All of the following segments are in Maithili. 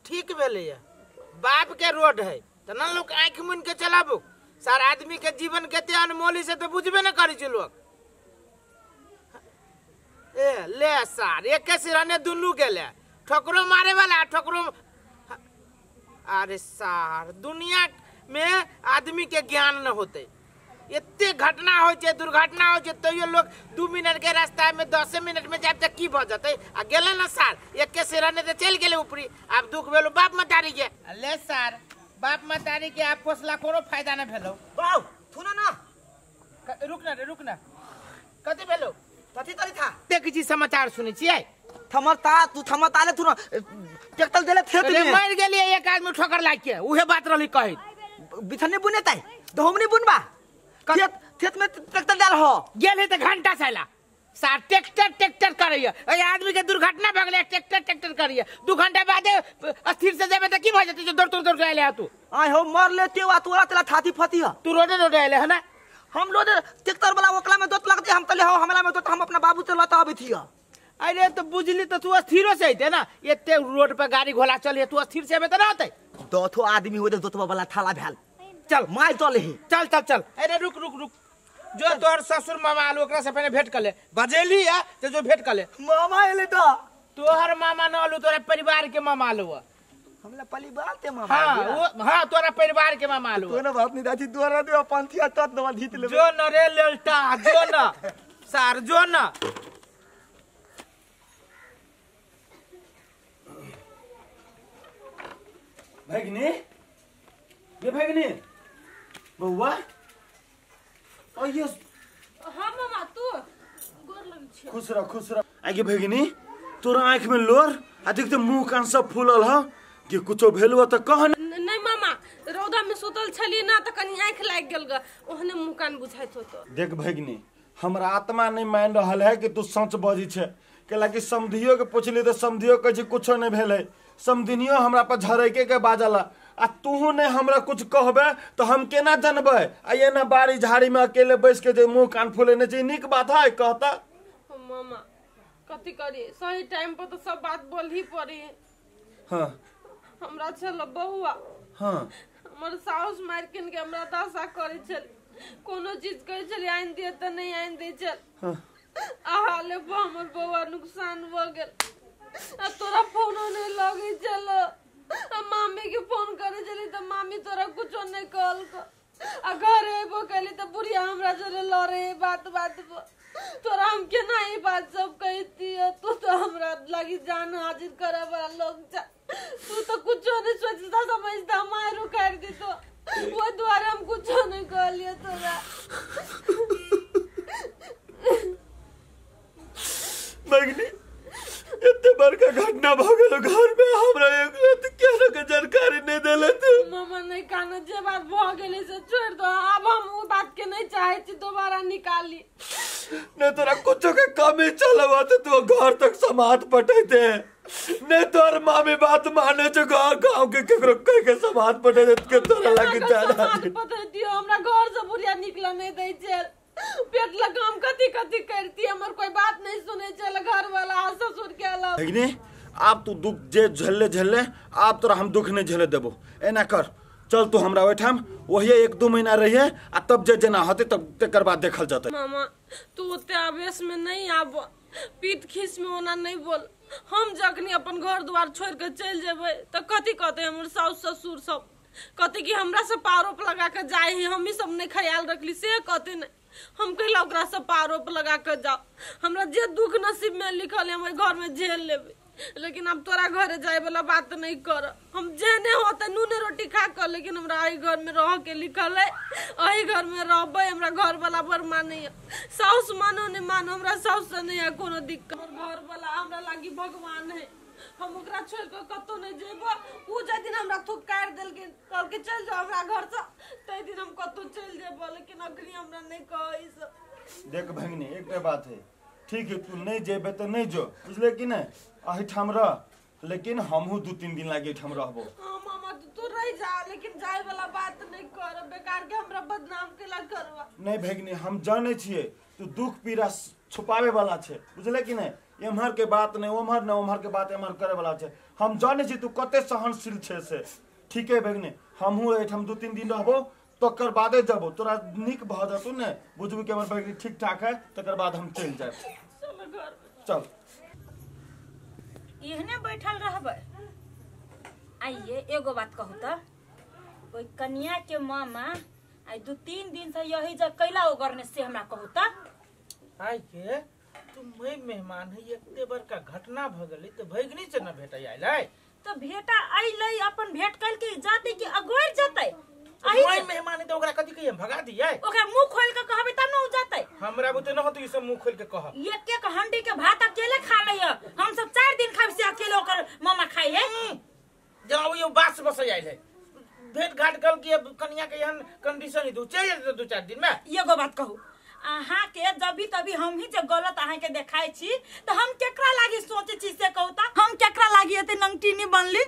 ठीक भेलैया। बाप के रोड है त न लोग आँखि मुनि के चलाबू। सार आदमी के जीवन कते अनमोल से तो बुझबे न करै छै लोग। ए ले सार एके सिरने दुनू गेले, ठोकरो मारे वाला ठोकरो। अरे सार दुनिया में आदमी के ज्ञान न होते, एते घटना होइ छै दुर्घटना होइ छै तैयो लोग 2 मिनट के रास्ता में 10 मिनट में जाए त की भ जतै। आ गेले न सार एके सिरने त चलि गेले ऊपरी। आब दुख भेलो बाप मतारी के। ले सार बाप मतारी के आप पोसला कोनो फायदा न भेलो। बाउ थुना ना रुक ना रे रुक ना, कथी भेलो? कथी तरी था ते किछि समाचार सुनै छियै? थमरता तू थमरता ले थुना ट्रैक्टर देले खेत में मर गेलियै एक आदमी ठोकर लाग के, उहे बात रहली कहै। बिथने बुनेतै गहुम नै बुनबा, खेत खेत में ट्रैक्टर डाल हो गेल है त घंटा साला सार ट्रैक्टर ट्रैक्टर करैया। ए आदमी के दुर्घटना भ गेलै ट्रैक्टर ट्रैक्टर करैया। 2 घंटा बाद स्थिर से जेबे त की भ जेतै? दौड़ दौड़ दौड़ के आइले तू। आय हो मर ले ते आ तोरा तला थाती फती ह। तू रोडे रोडे आइले है ना? हम रोडे ट्रैक्टर वाला ओकला में दोत लगते, हम तले हो हमला में दोत, हम अपना बाबू से लता आबै थिया। अरे तो बुझली त तू स्थिरो से आइते ना, एते रोड पर गाड़ी घोड़ा चलिए तू स्थिर से आबे त ना होतै। दोथो आदमी होते दोतवा वाला थाला भेल। चल my चल ही चल चल चल। अरे रुक रुक रुक, जो तोहर ससुर मामा आलू ओकरा से पहले भेंट कर ले। बजेली है तो जो भेंट कर ले। मामा एले तो तोहर मामा न आलू तोरा परिवार के मामा आलू। हमला परिवार के मामा? हां वो हां तोरा परिवार के मामा आलू। कोनो बात नहीं दादी, तोरा दे पंथिया तत दवा धीत लेबे। जो न रे लेलटा जो न सार जो न। भगनी ये भगनी बउआ ओ ये। हां मामा तू गोर लग छी। खुश रह खुश रह। आगे भगिनी तोरा आँख में लोर आ देख त मुंह कान सब फूलल ह कि कुछो भेलुआ त कह। नहीं मामा रौदा में सुतल छली ना त कनी आँख लाग गेल ग, ओहने मुंह कान बुझाइत होतो। देख भगिनी हमरा आत्मा नहीं मान रहल है कि तू सच बजी छे। केला कि समधियो के पुछली त समधियो कहै छै कुछो नहीं भेलै। समधिनियो हमरा पर झरैके के बाजला आ तूहू ने हमरा कुछ कहबे तो हम केना जानबै? आ एना बाड़ी झाड़ी में अकेले बैस के जे मुंह कान फुलेने छै नीक बात है कहता? मामा कथी करी, सही टाइम पर तो सब बात बोल ही पड़ी। हां हमरा छल बहुआ। हां हमर साउस मारकिन के हमरा दशा करै छल, कोनो चीज कहै छल आनि दिए त नहीं आनि दै छल। हां आ ले हमर बौआ नुकसान भ गेल। आ तोरा फोनो नहीं लगै छल, आ मामी के फोन करे छली त मामी तोरा कुछो नहीं कहलक। आ घरे अयबो कैली त बुढ़िया हमरा जरे लड़े बात बात पर। तोरा हम केना ई बात सब कहती? तू तो हमरा लागी जान हाजिर करे वाला लोग जा, तू तो कुछो नहीं सोचता समझता, मार उखाड़ दी तो वो द्वारा हम कुछो नहीं कहलिए तोरा। भगनी एते बड़का घटना भ गेल घर में हमरा एक रात केनो के जानकारी नहीं देले तू। मामा नहीं कानो जे बात भ गेलै से छोड़ दो, अब हम उ बात के नहीं चाहे छी दोबारा निकाली। नहीं तोरा कुछो के कमी चलवा तो तू घर तक समात पटेते, नहीं तोर मामी बात माने छो गांव के केकरो कह के समात पटेते के तोरा लागी जाना। समात पटेती हमरा घर से बुढ़िया निकल नहीं दै छै, पेट लगाम कथी कथी करती, हमर कोई बात नहीं सुने चल घर वाला ससुर के अलावा। भगनी आप तू दुख जे झेले झेले आप तोरा हम दुख नहीं झेले देबो। एना कर चल तू हमरा ओहिठाम वही 1-2 महीना रहिए आ तब जे जेना होते तब तेकर बाद देखल जतै। मामा तू ओते आवेश में नहीं आब, पीठ खीस में ओना नहीं बोल। हम जखनी अपन घर द्वार छोड़ के चल जेबै त कथी कहते हमर साउस ससुर सब? कहते कि हमरा सब आरोप लगा के जाए है, हम ही सब नहीं ख्याल रखली से कहते नहीं। हम कहला ओकरा सब आरोप लगा के जाओ, हमरा जे दुख नसीब में लिखल है हम घर में झेल लेबै, लेकिन अब तोरा घरे जाए वाला बात नहीं कर। हम जेने होते नूने रोटी खा कर, लेकिन हमरा एहि घर में रह के लिखल है, एहि घर में रहबै। हमरा घर वाला बड़ माने, साउस मानो नहीं मानो, हमरा साउस से नहीं है कोनो दिक्कत। घर वाला हमरा लागी भगवान है, हम ओकरा छोड़ के कतौ नहीं जेबो। उ जाहि दिन हमरा थुपकार देलखिन कहलकै चल जाओ हमरा घर से, ताहि दिन हम कतौ चल जेबो, लेकिन अखनी हमरा नहीं कहै सब। देख भगनी एकटा बात है, ठीक है तू नहीं जेबे तो नहीं जो, बुझले कि नहीं? एहिठाम रह, लेकिन हमहू 2-3 दिन लागे एहिठाम रहबो। हां मामा तू रह जा, लेकिन जाय वाला बात नहीं कर, बेकार के हमरा बदनाम केला करवा। नहीं भगनी हम जानै छियै तू दुख पीड़ा छुपावे वाला छे, बुझले कि नहीं? एम्हर के बात नहीं ओम्हर न ओम्हर के बात एम्हर करे वाला छै। हम जानै छी तू कते सहनशील छै से। ठीक है भगिनी, हमहूँ एहिठाम 2-3 दिन रहबो तकर बादे जबो, तोरा नीक भऽ जेतौ ने, बुझबी कि हमर भगिनी ठीक ठाक है, तकर बाद हम चलि जायब। चल एहने बैठल रहबै। आइए एगो बात कहू त, ओइ कनिया के मामा आई 2-3 दिन से यही जग कैला ओगरने से हमरा कहू त। आई के तू मैं मेहमान है, एते बड़का घटना भ गेलै त भगिनी से न भेटै आइलै? त भेटा आइलै अपन भेट कल के जाते कि अगोर जतै। मैं मेहमान है त ओकरा कथि कहिए, भगा दियै? ओकरा मुंह खोल के कहबै तब न उ जतै। हमरा बुते न होतै ई सब मुंह खोल के कह। एक एक हंडी के भात अकेले खा लैय, हम सब 4 दिन खाब से अकेले ओकर मामा खाइ है। जाओ यो बास बसै आइल है, भेट घाट कल के कनिया के एहन कंडीशन दू चलि जेतै 2-4 दिन में। एगो बात कहू अहाँ के, जब भी तभी हम ही जे गलत अहाँ के देखाय छी त हम केकरा लागी सोचे छी से कहू त? हम केकरा लागी एते नंगटीनी बनली?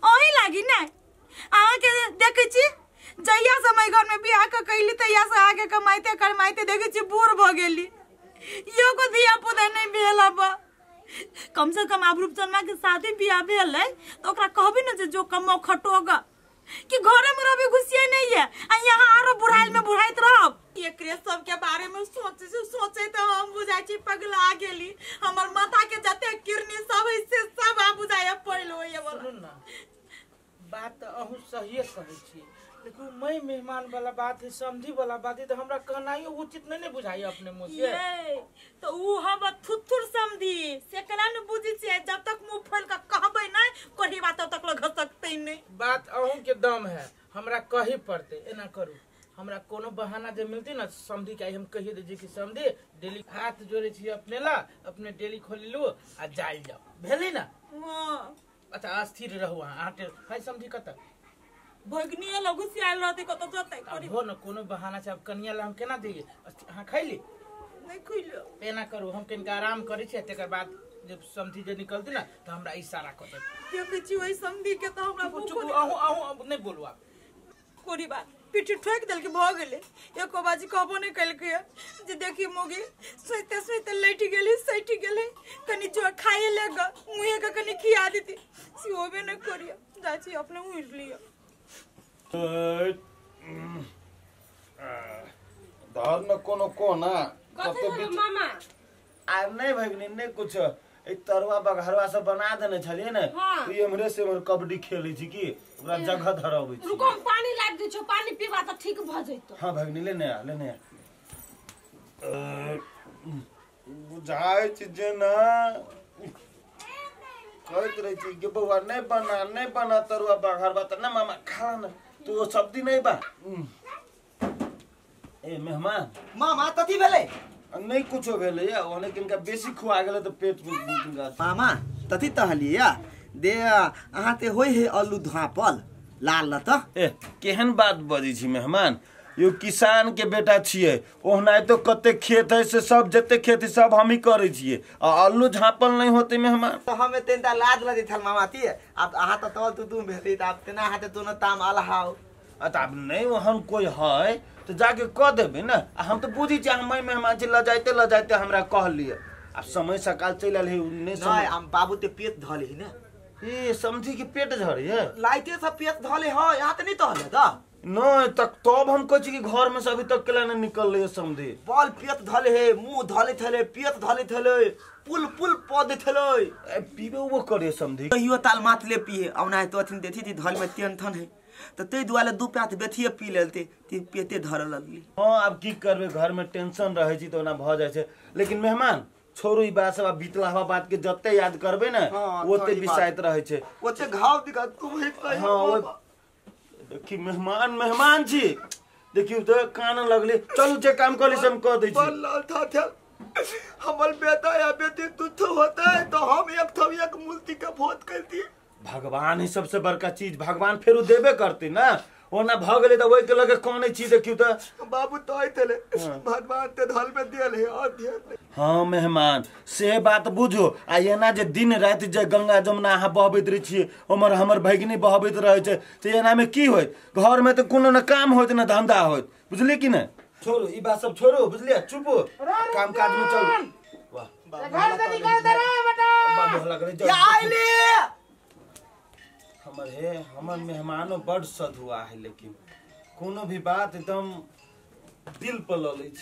अही लागी ने। अहाँ के देखै छी जहिया समय घर में बियाह क कैली तहिया से आगे कमाइते कमाइते देखै छी बूढ़ भ गेली, एगो धिया पुता नहीं भेल। अब कम से कम आब रूपचनमा के शादी बियाह भेल है त ओकरा कहबी न जे जो कमाओ खटोगा कि घरे में रवि घुसिए नहीं है आ यहाँ आरो बुढ़ाइल में बुढ़ाइत रहब। एकरे सब के बारे में सोचे से सोचे तो हम बुझाइ छी पगला गेली, हमर माथा के जते किरनी सब है से सब आ बुझाय पड़ल होइए। सुनू ना, बात अहूँ सहिए कहै छी, लेकिन मैं मेहमान वाला बात है, समझी वाला बात है, तो हमरा कहनाइयो उचित नहीं ने बुझाइए अपने मुँह से। ये तो ऊ हम थुथुर समझी से केना न बुझी छियै, जब तक मुंह खोल के कहबै नै कोही बात तब तक लग सकतै नै। बात अहूँ के दम है, हमरा कही पड़ते। एना करू, हमरा कोनो बहाना जे मिलती ना समझी के हम कहिए दे कि समझी डेली हाथ जोड़े छी अपने ला, अपने डेली खोली लू आ जाइल जाओ, भेली ना? हां। अच्छा अस्थिर रहू अहाँ, आटे है समझी कत भगनी लघु से आयल रहते कत जतै करी हो न कोनो बहाना से। अब कनिया ला हम केना दिए? अहाँ खैली नहीं खैलो? एना करू, हम कनिका आराम करै छी, तकर बाद जब समझी जे निकलती ना त हमरा इशारा कर देब। देखै छी ओइ समझी के त हमरा भूख। अहूँ अहूँ नहीं बोलू आप। कोरी बात पीठी ठोक देलकै भ गेलै, एको बाजी कहबो नहीं केलकै जे देखी मोगी सोते सोते लैट गेली सटि गेलै, कनि जो खाए ले ग मुहे के कनि खिया देती से होबे नहीं करियो। जाइ छी अपने उठ लियो। धर न कोनो कोना कथी भेल मामा? आ नहीं भगिनी नहीं कुछ, एक तरुआ बघरवा सब बना देने छलिए ने, तो एम्हरे से एम्हर कबड्डी खेलै छी कि ओकरा जगह धराबै छी। रुको हम पानी लाबि दै छियौ, पानी पीबा त ठीक भ जइतौ। हां भगिनी ले ने आ, ले ने आ। बुझाइ छी जे ना कहैत रहै छी कि बौआ नहीं बना नहीं बना तरुआ बघरवा त ना मामा खा ना, तू सब्जी नहीं बा। ए मेहमान मामा कथी भेलै? नहीं कुछो भेलै या, ओने किनका बेसी खुआ गेलै त पेट में किनका। मामा तथी तहलिया दे अहाँ ते होय हे आलू धापल लाल ल त। ए केहन बात बजै छी मेहमान, यो किसान के बेटा छियै, ओहनाइतो कते खेत है से सब जते खेत है सब हम ही करै छियै, आ आलू झापल नहीं होते मेहमान। तो हमें तेनता लाज लगै छल मामा ती, आब अहाँ त तल तू तू भेली त आब तेना हाथे दोनो ताम अलहाओ। आ त आब नहीं ओहन कोई है तो जाके कह देबै ना। आ हम तो बुझी छी हम मेहमान छी, लजाइते लजाइते हमरा कहलिए। आब समय सकाल चलि आयल है नहीं नहीं हम बाबू ते पेट धले ही ना। ए समझी कि पेट झड़े लाइते सब पेट धले ह, यहाँ त नहीं तहले त नहीं तक तब हम कहै छी कि घर में से अभी तक केला नहीं निकल रही समझी। बल पेट धले हे, मुंह धले थले, पेट धले थले, पुल पुल पद थले। ए पीबे वो करे समझी कहियो ताल मात ले पिए औना तो अथिन देथी थी धल में तेन थन है त तै दुआरे दू पात बेथिए पी लेलते ती पेटे धरल लगली। हां अब की करबे, घर में टेंशन रहै छी त ओना भ जाइ छै। लेकिन मेहमान छोड़ू ई बात सब, आब बीतला हवा बात के जते याद करबे ने ओते बिसाइत रहै छै, ओते घाव दिखा तू ही कहि। हां देखी मेहमान मेहमान छी, देखियो त कान लगले। चलू जे काम करली से हम कह दै छी। लाल था था हमर बेटा या बेटी तुथ होता है तो हम एक थव एक मूर्ति के भोत करती। भगवान ही सबसे बड़का चीज, भगवान फेरू देबे करती ना, ओना भ गेलै त ओइ के लगे कोने छी। देखियो त बाबू तो आइ थले भगवान ते धल में देल है और ध्यान। हाँ मेहमान से बात बुझो। आ एना जे दिन राति जे गंगा जमुना अहाँ बहबैत रहै छियै, ओमर हमर भगिनी बहबैत रहै छै, त एना में की होइत? घर में त कोनो न काम होइत न धंधा होइत, बुझलियै कि नै? छोड़ू ई बात सब छोड़ू, बुझलियै? चुप हो, काम काज में चलू। वाह घर से निकाल दे रे बेटा। बाबू हल्ला करे। या आइली। हमर हे हमर मेहमानो बड सधुआ है, लेकिन कोनो भी बात एकदम दिल पर ल लै छै।